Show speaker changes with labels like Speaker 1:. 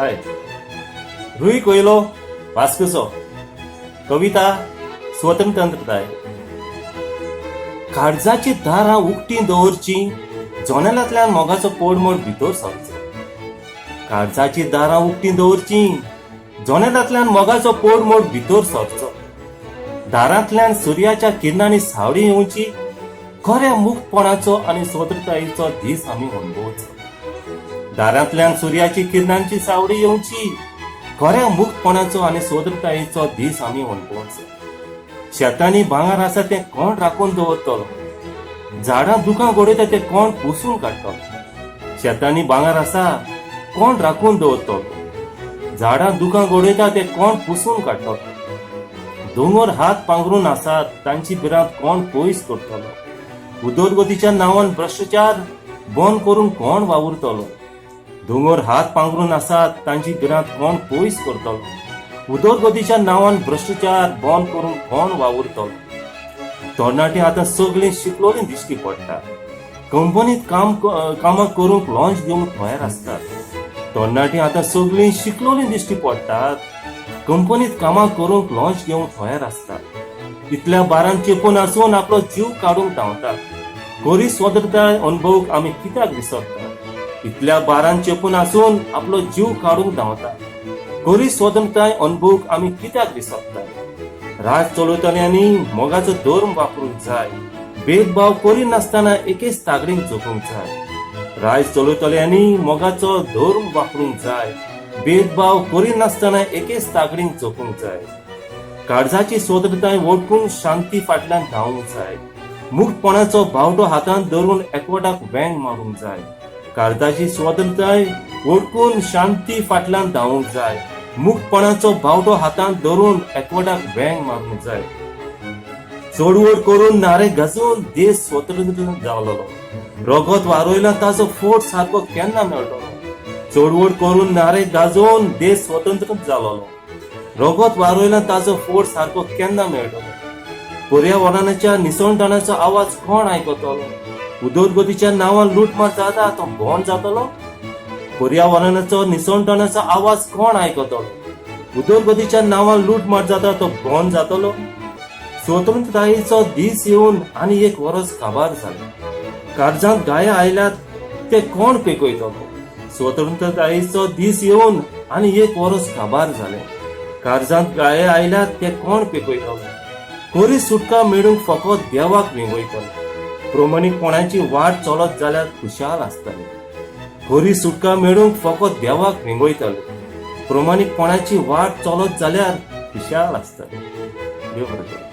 Speaker 1: हय, रुई कोयलो, वास्कोचो. कविता स्वतंत्रताय. काळजाची दारां उक्तीं दवरचीं, जनेलांतल्यान मोगाचो पोडमोड भितर सरचो. काळजाची दारां उक्तीं दवरचीं, जनेलांतल्यान मोगाचो पोडमोड भितर सरचो. दारांतल्यान सुर्याच्या किरणांनी सावळी येवची, खऱ्या मुक्तपणाचो आनी स्वतंत्रतायेचो दीस आमी अणभवचो. दारांतल्यान सुर्याची किरणांची सावळी येवची, खऱ्या मुक्तपणाचो आनी स्वतंत्रतायेचो दीस आमी अणभवचो. शेतांनी भांगर आसा तें कोण राखून दवरतलो? झाडां दुकां गडयता तें कोण पुसून काडटलो? शेतांनी भांगर आसा, कोण राखून दवरतलो? झाडां दुकां गडयता तें कोण पुसून काडटलो? दोंगर हात पांगरून आसात, तांची भिरांत कोण पयस करतलो? उदरगतीच्या नांवान भ्रश्टाचार बंद करून कोण वावुरतलो? दोंगर हात पांगरून आसात, तांची भिरांत कोण पयस करतलो? उदरगतीच्या नांवान भ्रश्टाचार बंद करून कोण वावुरतलो? तरणाटे आतां सगळीं शिकलोलीं दिश्टी पडटा. कंपनीत काम कामां करूंक लॉंच घेवंक तयार आसतात. तरणाटे आतां सगळीं शिकलोलीं दिश्टी पडटात. कंपनीत कामां करूंक लॉंच घेवंक तयार आसतात. इतल्या बारान चेपून आसून आपलो जीव काडूंक धांवतात. खरी स्वतंत्रताय अणभवूंक आमी कित्याक विसरतात? इतल्या बारान चेपून आसून आपलो जीव काडूंक धांवतात. खरी स्वतंत्रताय अणभवूंक आमी कित्याक विसरतात? राज चलयतल्यांनी मोगाचो धर्म वापरूंक जाय. भेदभाव करिनासतना एकेच तागडीन जगूंक जाय. राज चलयतल्यांनी मोगाचो धर्म वापरूंक जाय. भेदभाव करिनासतना एकेच तागडीन जगूंक जाय. काळजाची स्वतंत्रताय वळखून शांती फाटल्यान धांवूंक जाय. मुक्तपणाचो बावटो हातांत धरून एकवटाक वेंग मारूंक जाय. काळजाची स्वतंत्रताय वळखून शांती फाटल्यान धांवूंक जाय. मुक्तपणाचो बावटो हातांत धरून एकवटाक वेंग मारूंक जाय. चळवळ करून, नारे गाजोवन देश स्वतंत्र जालोलो. रगत वारयला ताचो फोट सारको केन्ना मेळटलो? चळवळ करून, नारे गाजोवन देश स्वतंत्र जालोलो. रगत वारयला ताचो फोट सारको केन्ना मेळटलो? पर्यावरणाच्या निसणटणाचो आवाज कोण आयकतलो? उदरगतीच्या नांवान लुटमार जाता तो बंद जातलो? पर्यावरणाचो निसणटणाचो आवाज कोण आयकतलो? उदरगतीच्या नांवान लुटमार जाता तो बंद जातलो? स्वतंत्रतायेचो दीस येवन आनी एक वरस काबार जालें. काळजांत घाये आयल्यात ते कोण पेकयतलो? स्वतंत्रतायेचो दीस येवन आनी एक वरस काबार जालें. काळजांत घाये आयल्यात ते कोण पेकयतलो? खरी सुटका मेळूंक फकत देवाक वेंगयतलो. प्रमाणीकपणाची वाट चलत जाल्यार खुशाल आसतले. खरी सुटका मेळूंक फकत देवाक वेंगयतले. प्रमाणीकपणाची वाट चलत जाल्यार खुशाल आसतले. देव बरें करूं.